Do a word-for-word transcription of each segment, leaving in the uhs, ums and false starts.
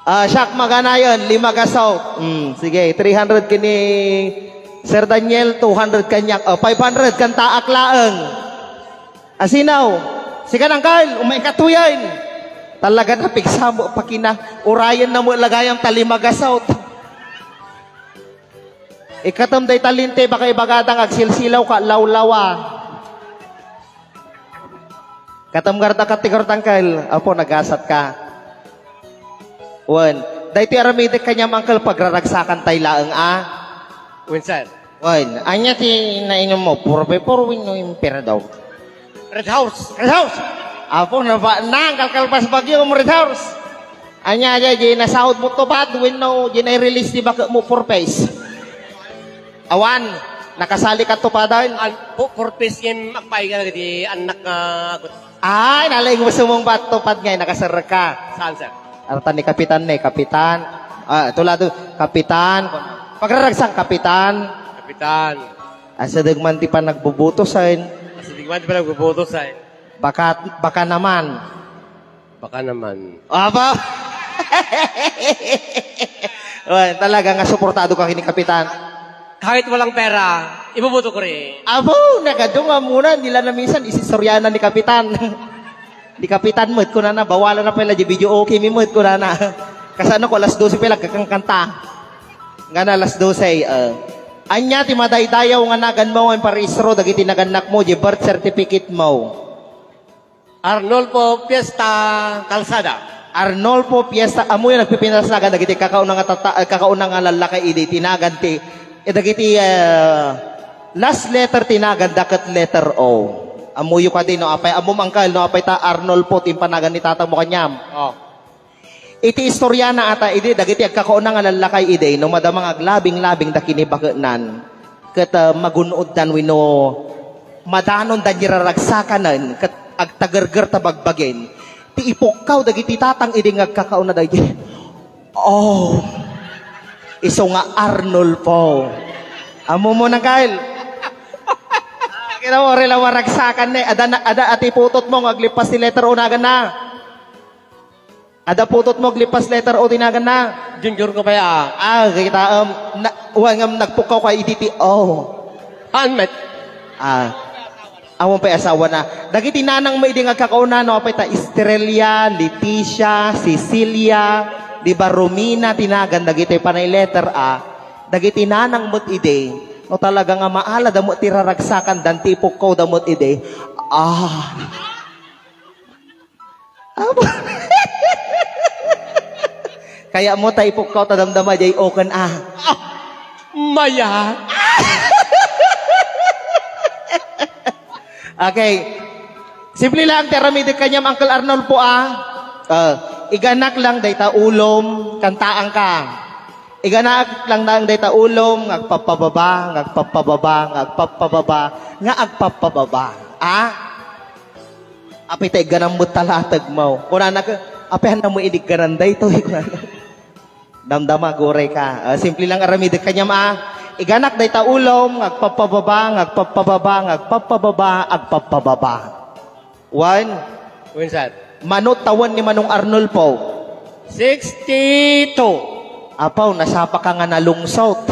Ah, siak maganayon, lima ka south. Mm, sige, three hundred kini Sir Daniel, two hundred kaniak. Oh, five hundred kantaak laeng. Asinaw. Sige, Uncle, umay katuyen. Talaga na pigsamo pakina. Urayen na mo lagayam ta lima ka south. Ikatem dayta lente, baka ibagada nga agsilsilaw ka, lawlawa. Katem garda ka ti garda, Uncle. Apo, nagasat ka. Wen, daytoy aramidek kaniam, Uncle, pagraragsakan tay laeng, a? Wen, sir. Wen, ania ti nainom mo? Purbe, purwin no imperador? Red Horse! Red Horse! Apo, naba-, nangkalkalpas bagyo mo, Red Horse. Ania, ania, di nasahod mo tupad, wenno di na-release ti baket mo, Four Face? Awan, nakasali ka tupadan? An, po, Four Face ngem agpaay ka dagiti annak nga agut-, Ay, nalaing mo sumungbat, tupad nga, nakaserrek ka. Saan, sir? Arta ni Kapitan, ni Kapitan. Ah, tulado, Kapitan. Pagraragsang Kapitan. Kapitan. Asideg man ti panagbubutosen. Asideg man ti panagbubutosen. Baka, baka naman. Baka naman. Aba! Well, talaga nga suportado ka kini Kapitan. Kahit walang pera, ibubuto ko rin. Abo, nagadu nga muna, nila na minsan, isistoryanan ni Kapitan. Ni Kapitan met, kunana, bawalan na pala di video, okay, mi met, kunana. Kasano ko, alas dose pala, kakangkanta. Nga na, alas dose, uh, anya ti madaydayaw nga nagan mo, nga parehistro, dagiti nagannak mo, di birth certificate mo. Arnolfo Fiesta Calzada. Arnolfo Fiesta, amoy nagpipinasnagan dagiti kakauna nga tata-, eh, kakauna nga lallakay idi tinagan ti, eh, dagiti, eh, last letter tinagan da ket letter O. Amoyo kadi no apay, ammom, Uncle, no apay ta Arnolfo ti impanagan ni tatang mo kaniam. Oh. Iti istoriana ata idi, dagiti agkakauna nga lallakay idi, no madama nga aglabing-labing da kini baketnan, ket, ah, magun-oddan wenno madanondan ti raragsakanen ket agtagerger ta bagbagen ti ipukkaw dagiti tatang idi nga agkakauna daydi. Oh, isu nga Arnolfo. Ammom, Uncle. Kita mo, rela waragsakan ni. Ada na, ada ati putot mo nga aglipas ti letter O nagan na. Ada putot mo, aglipas letter O tinagan na. Junior ko pa ya. Ah, kita, um, na, wa ngam nagpukkaw ka iti ti O. Hanmet. Ah. Awan pay asawa na. Dagiti nanang mo idi nga agkakauna, no, apay ta Estrella, Leticia, Cecilia, di ba, Romina, tinagan dagiti panay letter A. Dagiti nanang met idi, no, talaga nga maala da met ti raragsakan dan ti ipukkaw da met idi. Ah. Aba. Kaya mo ta ipukkaw ta damdama jay oken a. Ah, maya. Okay. Simple lang, ti aramidek kaniam, Uncle Arnolfo, ah. Ah, iganak lang dayta ulom, kantaan ka. Iganak lang dayta ulom, nga agpapababa, nga agpapababa, nga agpapababa, nga agpapababa. Ah? Apay ta igganam met ta lateg mo. Kunana ka, "Apay, hanna mo inigganan daytoy?" Kunana. Damdama, guray ka. Ah, simple lang aramidek kaniam, ah. Iganak dayta ulom, nga agpapababa, nga agpapababa, nga agpapababa, agpapababa. One. Wen, sir. Mano tawen ni Manong Arnolfo? Sixty-two. Apaw, nasapa ka nga nalungsot.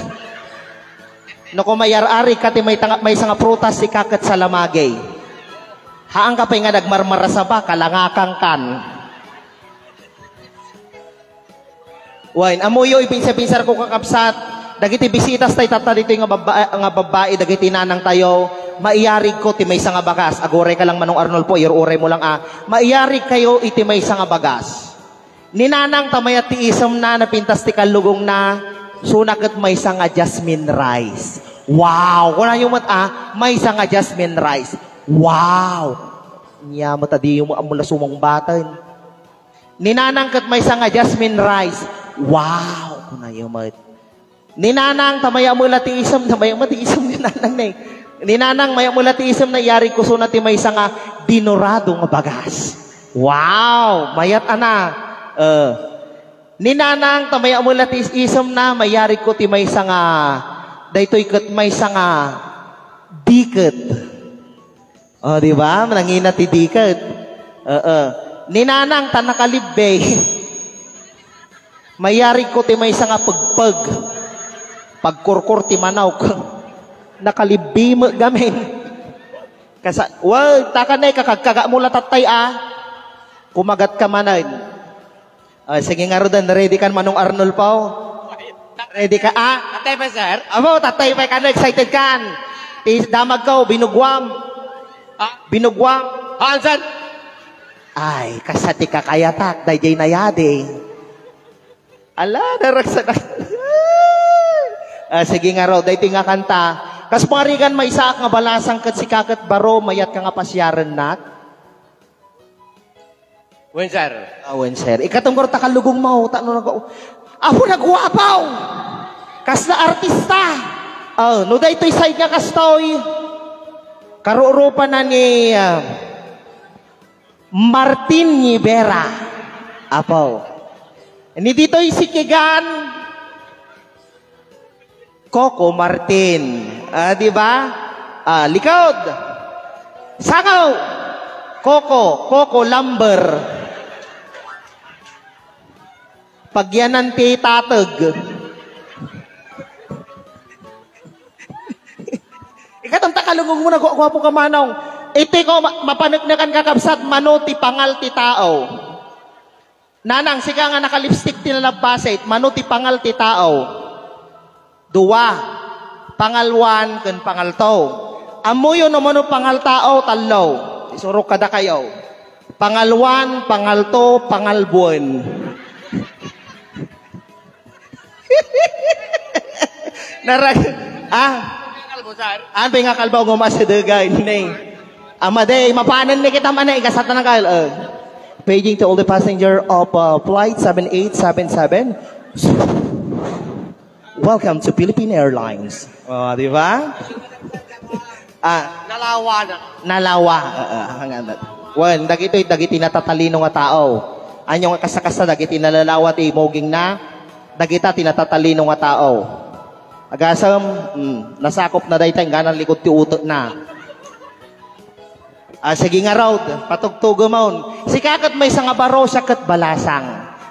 No, kung mayar-arig ka ti may tanga-, maysa nga prutas, sika ket salamagey. Haan ka pay nga nagmarmarasaba, kalangakangkan. Wen, ammoyo, ipinsa-pinsar ko, kakabsat, dagiti bisitas tay tatta ditoy nga babba-, nga babbai, dagiti nanang tayo, maiyarig ko ti maysa nga bagas. Aguray ka lang, Manong Arnolfo, iyur-uray mo lang, ah. Maiyarig kayo iti maysa nga bagas. Ni nanang ta mayat ti isemna, napintas ti kallugongna, suna ket maysa nga jasmine rice. Wow! Kunayo met, ah, maysa nga jasmine rice. Wow! Nia met a diyo mo ammo la sumungbaten. Ni nanang ket maysa nga jasmine rice. Wow! Kunayo met. Ni nanang, ta mayat met la ti isem, ta mayat met ti isem ni nanang na eh. Ni nanang, mayat met la ti isem na iyari kusuna ti maysa nga dinorado nga bagas. Wow! Mayat ana. Eh, ni nanang, ta mayat met la ti is-, isem na, mayari ko ti maysa nga, daytoy ket maysa nga diket. Oh, di ba? Nangina ti diket. Oo. Ni nanang, ta nakalibbey. Mayarigko ti maysa nga pegpeg. Pagkurkur ti manok. Nakalibbi met gamin. Kasa, wag, takanay, kakagkaga mo la tattay, a. Kumagat ka manen. Ah, sige nga, Rodan, ready kan Manong Arnulfo? Ready ka, a? Tattay pa, sir? Amo, tattay pa, kano, excited kan? Ti damag ko, binugwam. Ah? Binugwam. Ah, sir? Ay, kasa ti kakayatak, dayjay nayadi. Ala, naragsak. Ah, sige nga raw, daytoy nga kanta. Kas pangarigan, maysaak nga balasang ket sika ket baro, mayat ka nga pasiarennak. Wen, sir. Ah, wen, sir. Ikatumgor ta kalugong mo, ta no nag-, apo, naguapaw! Kasla artista! Oh, no daytoy side nga kastoy, karurupa na ni, ah, Martin Nivera. Apo. Ni ditoy si Kigan, Coco Martin. Ah, di ba? Ah, likod. Sangaw. Coco, Coco Lumber. Pagyanan ti tateg. Ikatam ta kalungog mo, naguaguapo ka, manong. Iti ko, ma-, mapaneknekan, kakabsat, mano ti pangal ti tao. Nanang, sika nga naka-lipstick ti nalabbasit, mano ti pangal ti tao? Dua. Pangal one ken pangal two. Ammoyo no mano pangal tao? Tallo. Isurok kadakayo. Pangal one, pangal two, pangal buen. Narag-, ah? Kalbo, sir. Ano ba yung kalbo? Nguma si Dugay, ni. Amade, mapanan ni kita man, eh, kasatan ng kal-, eh. Paging to all the passenger of, uh, flight seven eight seven seven. Welcome to Philippine Airlines. Oh, di ba? Ah, nalawa na. Nalawa. Ah, ah, hanggang na. Wen, dagitoy, dagiti natatalino nga tao. Anyo nga kasta-kasta, dagiti nalalawa ti imuging na, dagita ti natatalino nga tao. Agasem, mm, nasakop na dayta, ingganan likod ti utek na. Ah, sige nga, Rod, patugtugem on. Sika ket maysa nga baro, siak ket balasang.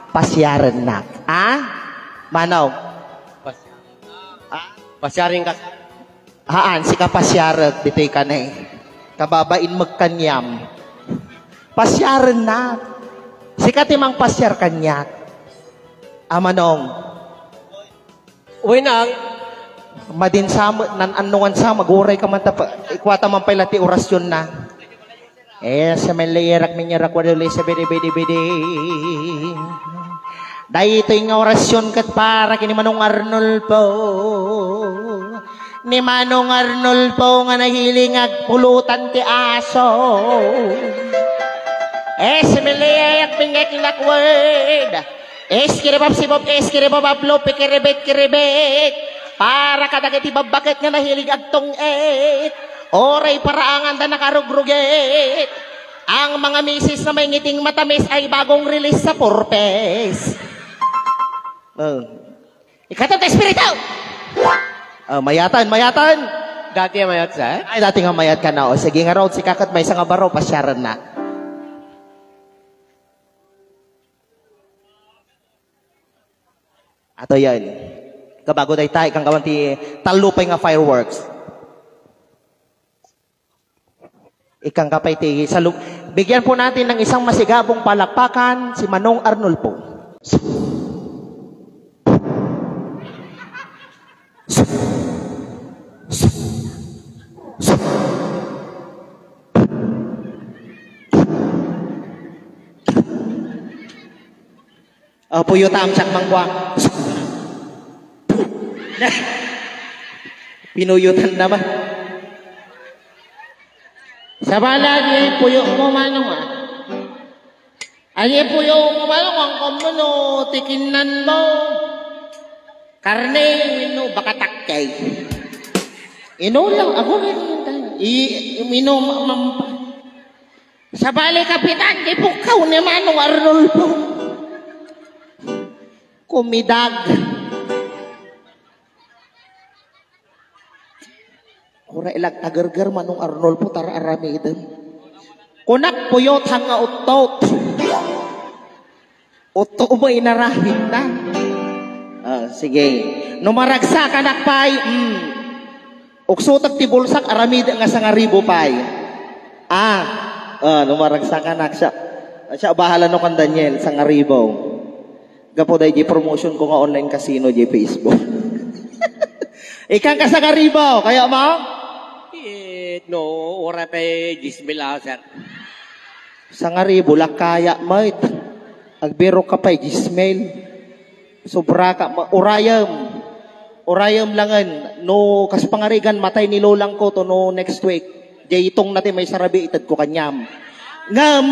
Pasiarennak. Ah? Manong? Pas-, ah? Pasiarenka. Haan, sika pasiarek ditoy kanay. Kababain met kaniam. Pasiarennak. Sika ti mangpasiar kaniak. A, manong. Uy, nang. Madin sa met, nan-, annongan sa, maguray ka man ta pa, ikuata man pay la ti orasyon na. Eh, sa malirak minyarak wadali sa bidi, bidi, bidi. Daytoy nga orasyon ket para ken ni Manong Arnulfo. Ni Manong Arnulfo nga nahiling agpulutan ti aso. Eh, sa malirak minyarak lakwed. Eskiribab sibab, eskiribabablo, pikiribit, kiribit. Para kadagiti babbaket nga nahilig agtungit. Oray paraangan da nakarugrugit. Ang mga misis na may ngiting matamis ay bagong release sa Forbes. Oh. Ikatang espiritu! Oh, mayatan, mayatan! Dati ang mayat, sir? Ay, dati nga mayat ka na. O, sige nga, Rod, sika ket maysa nga baro, pasiarennak. Ato yan. Kabago dayta, ikanggapan ti tallo pay nga fireworks. Ikangga pay ti salu-, bigyan po natin ng isang masigabong palakpakan si Manong Arnulfo. Ah, puyutam, siak mangkuang. Pinuyutan naman. Sabala, di puyo mo, manong, ah. Ay, puyo mo, manong, ang kamuno, tikinan mo. Karne, ino, baka takkay. Ino lang, ako, i-, ino, ma-, mampa. Sabali, Kapitan, di pukkaw ni Manong Arnulfo. Kumidag. Kura ilag tagerger Manong Arnulfo, tara aramidem. Kunak puyot hanga uttot. Utto mo inarahit na. Ah, sige. No maragsakanak pay, mm, uksutek ti bulsak, aramid nga sangaribo pay. Ah, ah, no maragsakanak siya. Siya, bahala no kan Daniel, sangaribo. Gapu daydi promotion ko nga online casino di Facebook. Ikan ka sangaribo, kaya mo? Eh, no, ura pay dies mil, ah, sir. Sangaribo, lakaya, mait. Agbiro ka pay, dies mil. Sobra ka, ma-, urayem. Urayem langen. No, kas pangarigan, matay ni lolang ko to, no, next week. Jay itong nati may sarabi, ited ko kanyam. Ngem,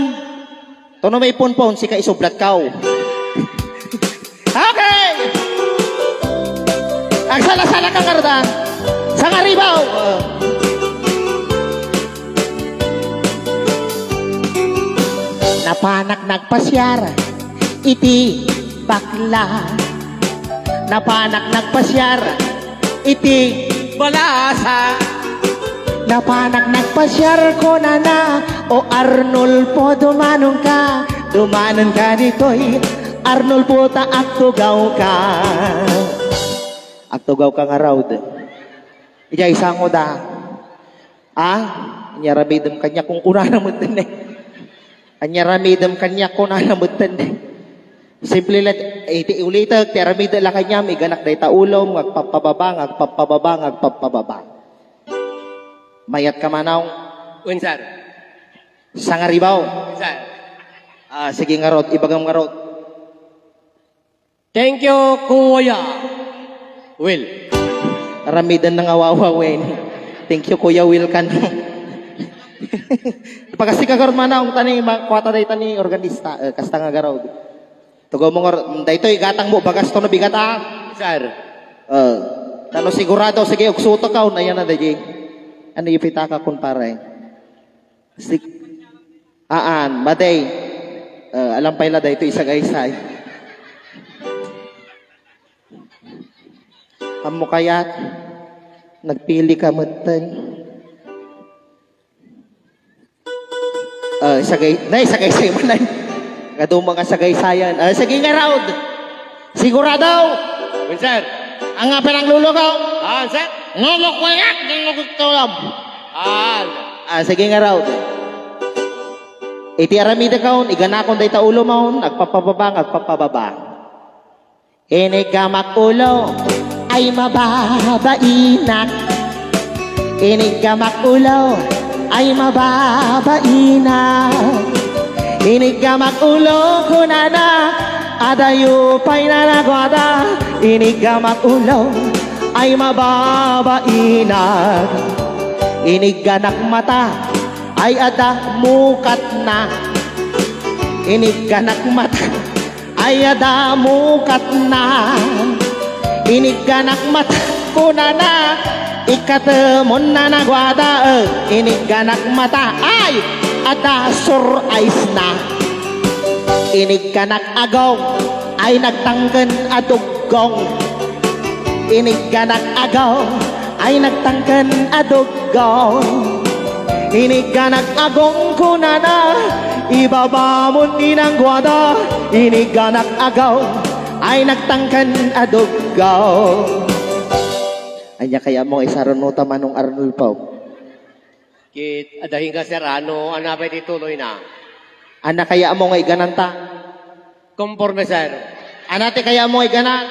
to no may punpon, sika isublat kao. Okay! Agsala-sala ka, karda. Sangaribo! Napanak nagpasiar iti bakla. Napanak nagpasiar iti balasa. Napanak nagpasiar, kunana, "O Arnulfo, dumanonka, dumanonka ditoy, Arnulfo, ta agtugawka." Agtugawka ngarud. Idiay sango da. Ah, ania ramidem kaniak, kunkunana metten, eh. Ania ramidem kaniak, kunana metten, eh. Simple lang, eh, iti ulitek, ti aramidek la kaniam, iganak dayta ulom, nga agpapababa, nga agpapababa, nga agpapababa. Mayat ka, manong? Wen, sir. Sangaribo. Wen, sir. Ah, sige ngarud, ibagam ngarud. Thank you, Kuya Will. Aramiden na nga wawa, wen. Thank you, Kuya Will, kan. Pagkasi ka, garud, manong, tani, ma-, kuwata day tani, organista. Eh, kasta nga, garud. Tugaw mo nga, daytoy, igatang mo, bagas to no bigat, ah. Sir. Eh, tano sigurado, sige, ugsuto ka, unayan na, daji. Ano yung pitaka, kumpare? Sik-, aan, madey. Eh, alam pay la daytoy isagaysay. Ammo kayat, nagpili ka metten. Eh, isagay-, nay, isagaysay man, nay. Kaduma nga sagaysayan. Eh, sige nga, Raud. Sigurado? Wen, sir. Ang nga pananglulugaw? Ah, sir. Ngulok wayak, ngulok tulom. Ah. Ah, sige nga raw. Iti aramidek on, iganakon dayta ulo mon, agpapababa, agpapababa. Iniggamak ulo ay mababainak. Iniggamak ulo ay mababainak. Iniggamak ulo kunana, adayo pay nanaguada. Iniggamak ulo ay mababainak. Inigganak mata ay adda mukatna. Inigganak mata ay adda mukatna. Inigganak mata kunana, ikatemon nanaguada. Eh, inigganak mata ay adda sur eyes na. Inigganak agong ay nagtangken a duggong. Inigganak agong ay nagtangken a duggong. Inigganak agong kunana, ibabamon ni nangguada. Inigganak agong ay nagtangken a duggong. Ania kaya mo isarunota, Manong Arnulfo? Ket adda hinga, sir, ano, ano pay ti tuloy na? Ana kaya mo nga igananta? Konforme, sir. Ana ti kaya mo nga igana?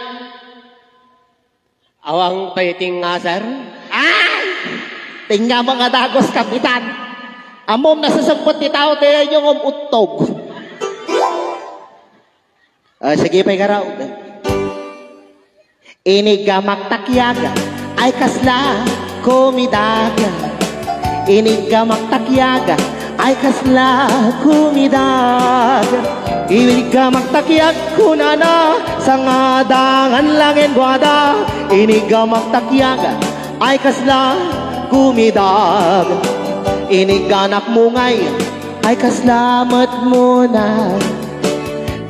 Awan pay tinga, sir. Ay! Tinga mo nga dagos, Kapitan. Ammom nasasagpet ti tao, ti inyo nga um-uttog. Ah, sige pay, garaw. Iniggamak takyag ay kasla kumidag. Iniggamak takyag ay kasla kumidag. Iniggamak takyag kunana, sangadangan langen guada. Iniggamak takyag ay kasla kumidag. Inigganak mungay ay kasla met munay.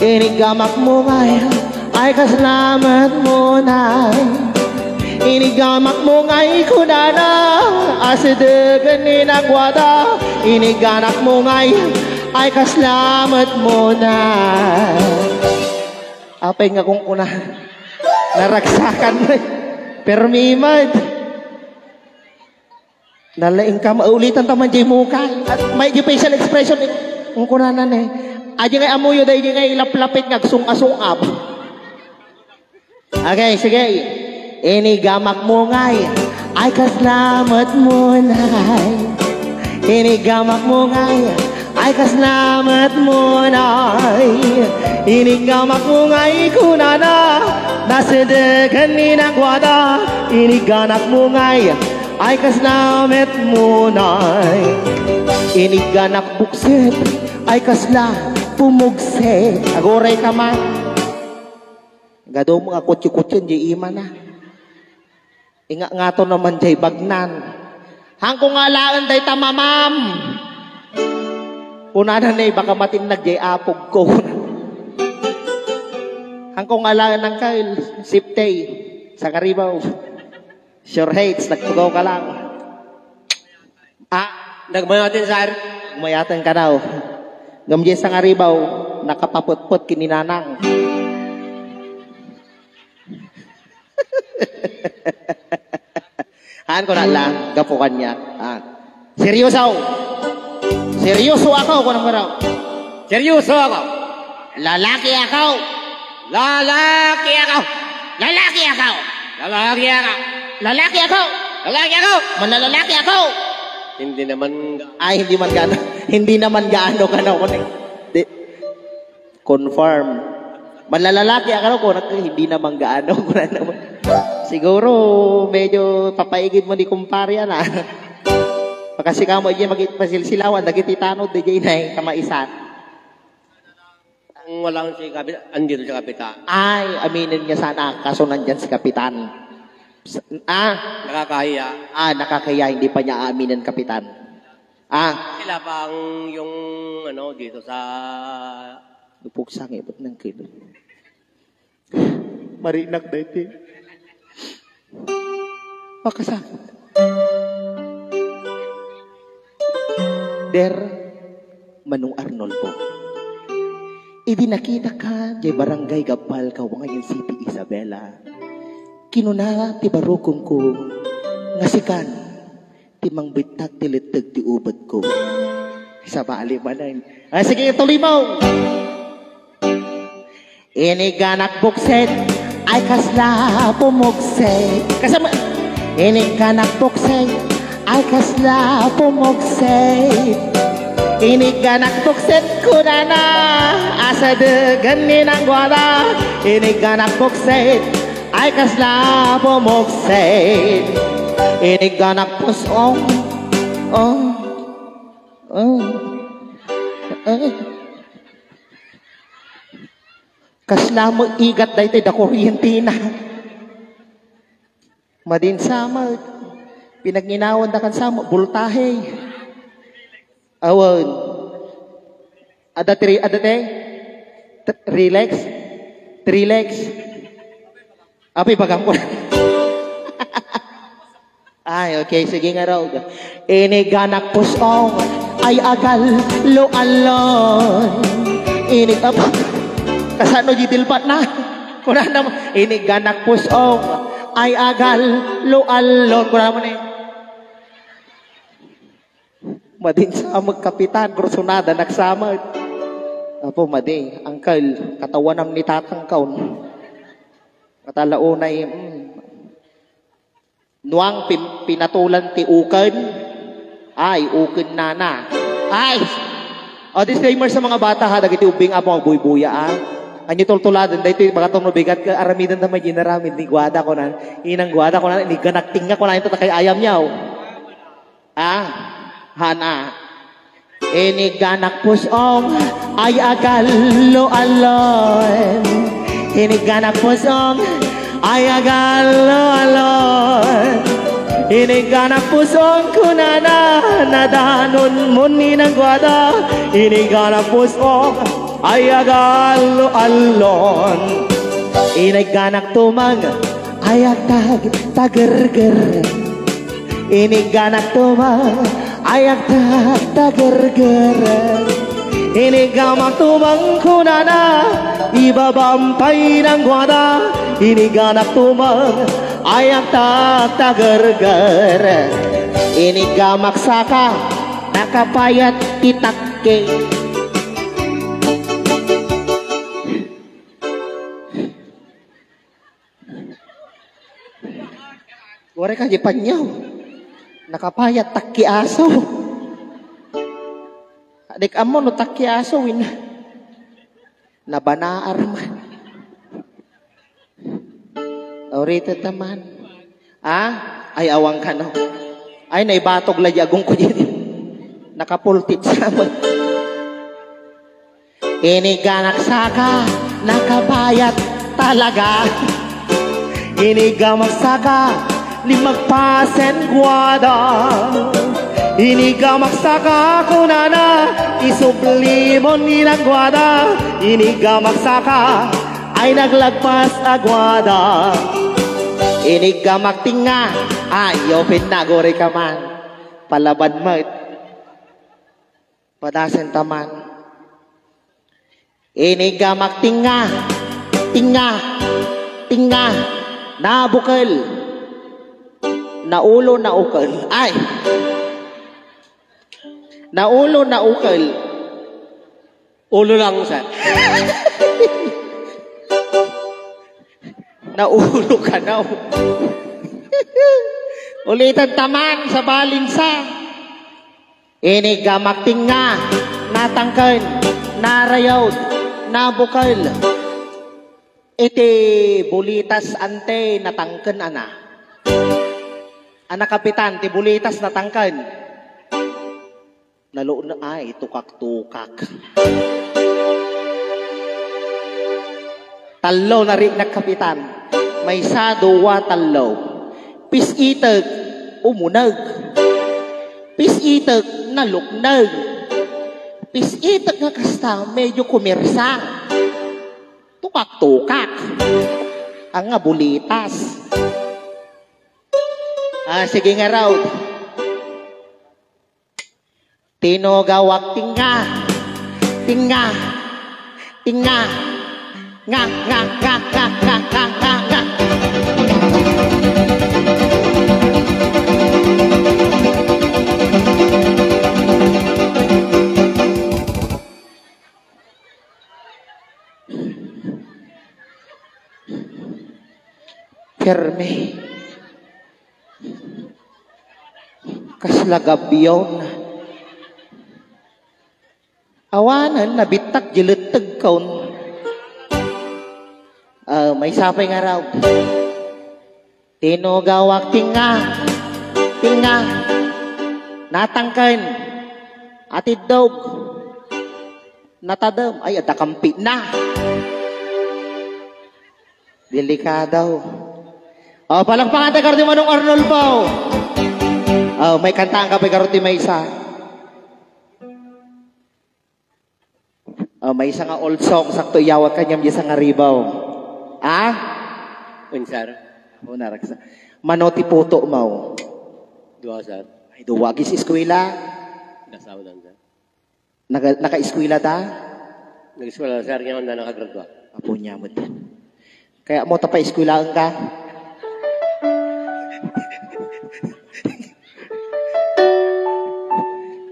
Iniggamak mungay ay kasla met munay. Iniggamak mungay kunana, asidegen ni nangguada. Inigganak mungay ay kasla met munay. Apay nga kunkuna? Naragsakan met. Permi met. Nalaing ka, maulitan ta man jay mukay. At may jay facial expression, eh. Kunkuna na, eh. Adi nga amuyo, dahil di nga ilaplapit nga agsung-asungab. Okay, sige. Inigamak mungay. Ay, kasla met munay. Inigamak mungay. Ay, kasla met munay. Inigamak mungay kunana. Nasidegen ni nagwada. Iniganak mungay. Ay, kasla met munay. Iniganak buksit. Ay, kasla pumugsit. Aguray ka man. Gadum nga kutyo-kutyon, di imana. Inga ngato naman jay bagnan. Hangko nga alaen dayta mamam. Kunana ne, baka matinnag jay apog ko. Hangko nga alaen ang kail, siptay, sa karibaw. Sure hates, nagtugaw ka lang. Ah, nagmayatin, sir. Nagmayatin ka daw. Ngem jay sa karibaw, nakapaputput kininanang. Haan ko na lang, gapu kanya. Ah. Seryoso. Seryoso ako, kunam ko raw. Seryoso ako. Lalaki ako. Lalaki ako. Lalaki ako. Lalaki ako. Lalaki ako. Lalaki ako. Manalalaki ako. Hindi naman ga- Ay, hindi man gaano. Hindi naman gaano ka na, kuning. Di. Confirm. Manlalalaki ako, kunak, hindi naman gaano, kunak naman. Siguro, medyo papaigid mo ni kumpare, ana. Makasi ka mo, iya, magpasilsilawan, dagiti tanod, di jay nay, kamaisan. Ang walang si Kapitan, andito si Kapitan. Ay, aminin niya sana, kaso nandyan si Kapitan. S-, ah? Nakakahiya. Ah, nakakahiya, hindi pa niya aaminin, Kapitan. Ah. Sila pa ang yung, ano, dito sa Lupog sangi, ba't nang kilo? Marinak daytoy. Makasa. Der, Manong Arnoldo. Idi nakita ka, jay barangay Gabal, Kawangan City, Isabela. Kinuna ti barukongko, nga sikan, ti mangbittak ti letteg ti ubetko. Sabali manen. Ah, sige, tuloy mo. Iniganak buksit, ay kasla pumugsit. Kasama, iniganak buksit, ay kasla pumugsit. Iniganak buksit, kunana, asadegen ni nagwada. Iniganak buksit, ay kasla pumugsit. Iniganak pusong, oh, oh, oh. Kasla mo igat daytoy da kuryentina. Madin sama, pinagnginawanda kan sama, bultahe. Awan. Ada tri-, ada te? T-, relax? Trilex? Apay, bagang ko. Ay, okay. Sige nga raw. Iniganak pusong ay agal lo alon. Inig-, ap-, kasano di tilpat na? Kuna naman, iniganak pusong ay agal lo alon. Kuna mo ni. Madin sa magkapitan, kursunada, nagsamag. Apo, madi, angkel, katawanam ni tatang kaon. Katalaunay, mm. Nuang pin-, pinatulan ti uken. Ay, uken nana. Ay! O, disclaimer sa mga bata, ha, dagiti ubbing apo agbuybuya, a. Anyo tultuladen, daytoy, baka tong mabigat ka, aramiden ta may ginaramid ni Guada, kunan, inang Guada, kunan, ni ganak tinga, kunan, ito takay ayam niya, o. Ah, hana. Iniganak pusong ay agallo-allon. Iniganak pusong ay agallo-allon. Iniganak pusong kunana, nadanon mo ni nagwada. Iniganak pusong ay agallo-allon. Iniganak tumang ay agtag tagerger. Iniganak tumang ay agtagtagerger. Iniggamak tumeng kunana, ibabam pay nanguada. Inigganak tumeng ay agtagerger. Iniggamak saka, nakapayat ti takki. Waray ka di panyaw. Nakapayat takki aso. Dik ammo no takki aso, win. Nabanaar man. Orita taman. Ah? Ay, awan ka, no? Ay, naibatog la di agong ko di. Nakapultit sa amin. Inigganak saka, nakapayat talaga. Iniggamak saka, limagpasen guada. Iniggamak saka, kunana, isublimon ni nagguada. Iniggamak saka, ay naglagpas aguada. Iniggamak tinga, ay, open na, guri ka man. Palaban mo. Padasen taman. Iniggamak tinga, tinga, tinga, nabukel. Naulo, naukel. Ay! Naulo, naukel. Ulo lang, sir. Naulo ka na. Ulitan taman sa balinsa. Iniggamak tinga, natangken, narayod, nabukel. Iti bulitas ante natangken, ana. Ana, kapitan, ti bulitas natangken. Nalukna, ay, tukak-tukak. Tallo narinak, kapitan. Maysa, dua, tallo. Pis-itek, umuneg. Pis-itek, nalukneg. Pis-itek nga kasta, medyo kumirsa. Tukak-tukak. Ang nga bulitas. Ah, sige nga raw. Tinugawak tinga, tinga, tinga, nga, nga, nga. Permi. Kasla gabion. Awanen, nabittak di letteg kon. Ah, maysa pay nga raw. Tinugawak tinga, tinga, natangken, atiddog, natadem, ay, adda kampina. Delikado. Oh, palakpakan tayo, Kardi Manong Arnulfo. Oh, may kantaan ka pa, Kardi, maysa. Oh, maysa nga old song, sakto iyawat kaniam di sangaribaw. Ah? Un, sir. Oh, naraksa. Mano ti puto mo? Dua, sir. Ay, dua. Agis eskwela? Nasaw lang, sir. Naga-, nakaeskwela ta? Nag-eskwela, sir, ngayon na nakagradua. Apo niya mo din. Kaya mo ta pa eskwelaen ka?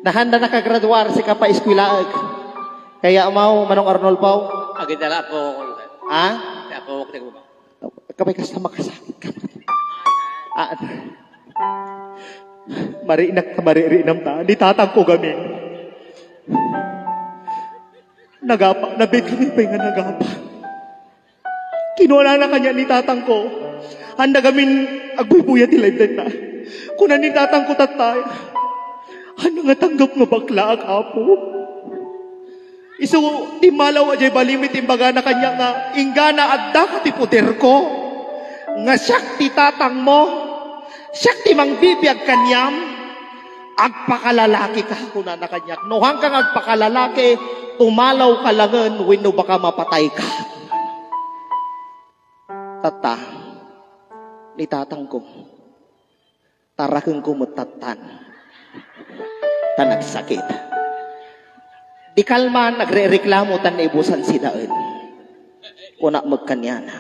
Nahanda nakagraduar, sika pa eskwelaen. Kaya mo, Manong Arnulfo? Agin na lang po, sir. Ha? Kaya po, huwag na po. Kabay kasta makasakit ka. Ah, marinak, maririnam ta. Ni tatang ko gamin. Nagapa, nabit kami pa nga nagapa. Kinuha na kanya ni tatang ko. Handa gamin agbuybuya ti live na. Kuna ni tatang ko, tatay. Ano nga tanggap nga bakla, Apo? Isu, timmalaw a jay balimi ti imbagana kaniak nga, "Inggana addaka ti poderko, nga siak ti tatangmo, siak ti mangbibiag kaniam, agpakalalakika," kunana kaniak. "No haanka nga agpakalalaki, tumalaw ka langen wenno baka mapatayka." Tatta, ni tatangko. Tarakenko met tattan. Ta nagsakit. Ikalman, nagrereklamo tan naibusan sidaen. Kuna met kaniana,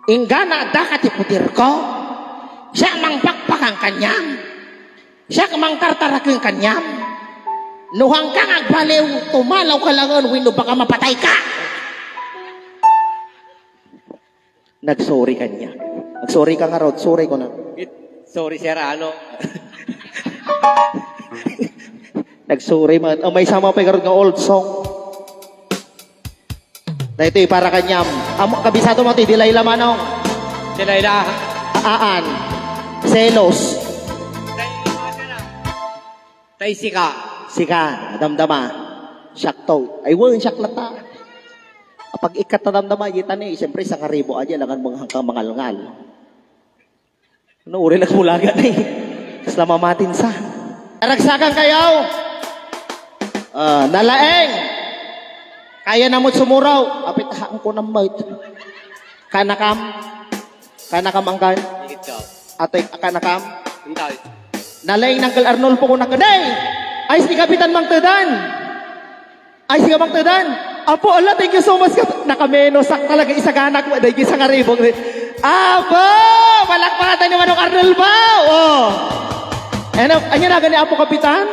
"Inggana adda ka ti puderko? Siak mangpakpakan kaniam? Siak mangtartaraken kaniam? No haanka nga agbaliw, tumalaw ka laengen wenno baka mapatay ka!" Nagsorry kaniak. "Nagsorry ka ngarud, sorry," kuna. Sorry, sir, ano? Nagsorry met. O, maysa met pay ngarud nga old song. Daytoy para kaniam. Amo, kabisado mo ti Delilah, manong? Delilah. Aan. Selos. Tay sika. Sika, damdama. Siak to. Ay, wen, siak latta. Apag-ikkat ta damdama, itani, siyempre, sangaribu, adi, alangan mo hangkang mangalngal. Ano, uri lang mulaga ni. Kasla mamatin sa. Naragsakan kayo. Ah, nalaeng. Kaya namot sumuraw. Apit, haan ko na met. Kanakam. Kanakam angkan. Ikit ka. Atoy, kanakam. Intay. Nalaeng ni Uncle Arnulfo ko na kanay. Ay, si Kapitan Mangtedan. Ay, si Mangtedan. Apo, ala, thank you so much. Nakamenos ak talaga, isaganak mo, dahil isang aribong. Apo, palakpakan tayo ni Manong Arnulfo. Oh. Ano, anya na gani, Apo Kapitan?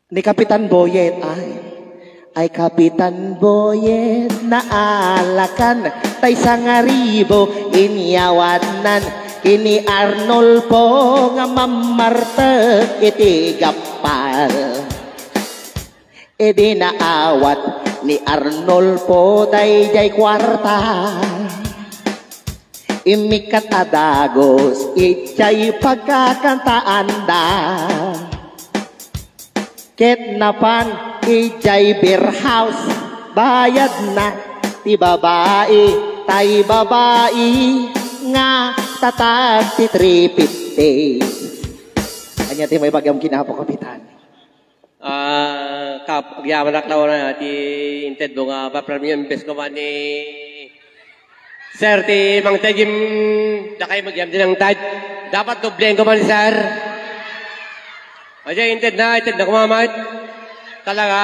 Ni Kapitan Boyet, ay. Ay, Kapitan Boyet, naalakan, tay sangaribu, inyawannan, kini Arnulfo nga mammartek iti gappal. Idi naawat ni Arnulfo daydiay kuarta, immikkat a dagus idiay pagkakantaanda. Ket napan idiay beer house, bayadna ti babai, tay babai nga tatag ti three fifty. Ania ti maibaga mo, Apo Kapitan? Ah, kap-, agyamanak laeng ti intedmo nga papremio, imbes ko man ni Sir, ti mangted, dakay agyam ti nangted. Dapat dobleng ko man, Sir. Ay, inted na, inted na kumamat. Talaga,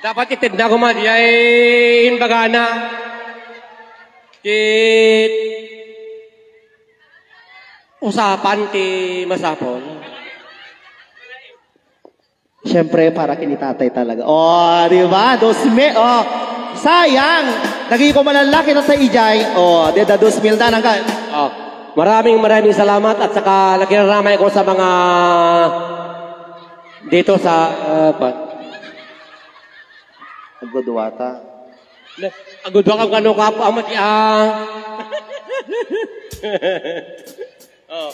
dapat inted na kumamat. Ay, imbagana. Kit usapan ti masapul. Siyempre, para kini tatay talaga. Oh, di ba? Dos mil. Oh, sayang. Naging ko malalaki na sa ijay. Oh, di da dos mil na nang ka. Oh, maraming, maraming salamat at saka nakiraramay ko sa mga dito sa, uh, pa. Nagduduwata. Agudwa ka kano ka po, amat ya. Oh.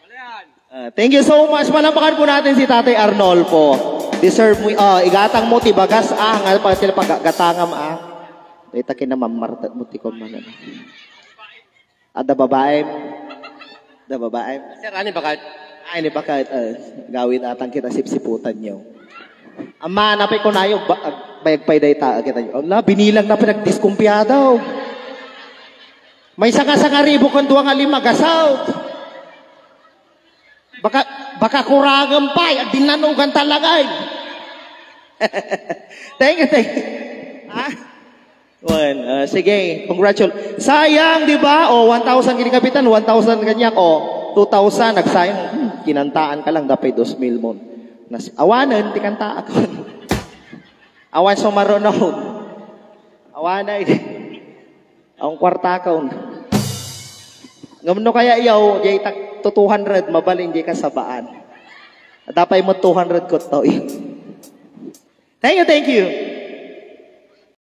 Ano yan? Ah, thank you so much. Palakpakan po natin si Tatay Arnolfo. Deserve mo, ah, igatang mo ti bagas, ah, nga pa sila paggatangam, ah. Dita kinamammarta mo ti kon man, ano. Adda babaem. Adda babaem. Sir, ani bakat? Ay, ni bakat, ah, gawid atang kita sipsiputan nyo. Ama, napay ko nayo, ba, bayag pay dayta, kita nyo. Ala, binilang na pinagdiskumpiya daw. May sanga-sanga ribo kung duwa nga lima, gasaw. Baka, baka kurangan pa, agdinanugan talaga, eh. Thank you, thank you. Ha? Wen, ah, sige, congratulations. Sayang, di ba? O, one thousand kini Kapitan, one thousand kaniak. O, two thousand, nagsayang. Hmm, kinantaan ka lang, dapay dos mil mo. Nas-, awanen, ti kanta ako. Awan sumarunog. Awanay. Ang kwarta ka, un. Ngem no kaya iyaw, jay tak to two hundred, mabalin jay kasabaan. Dapay mo two hundred ko to, eh. Thank you, thank you.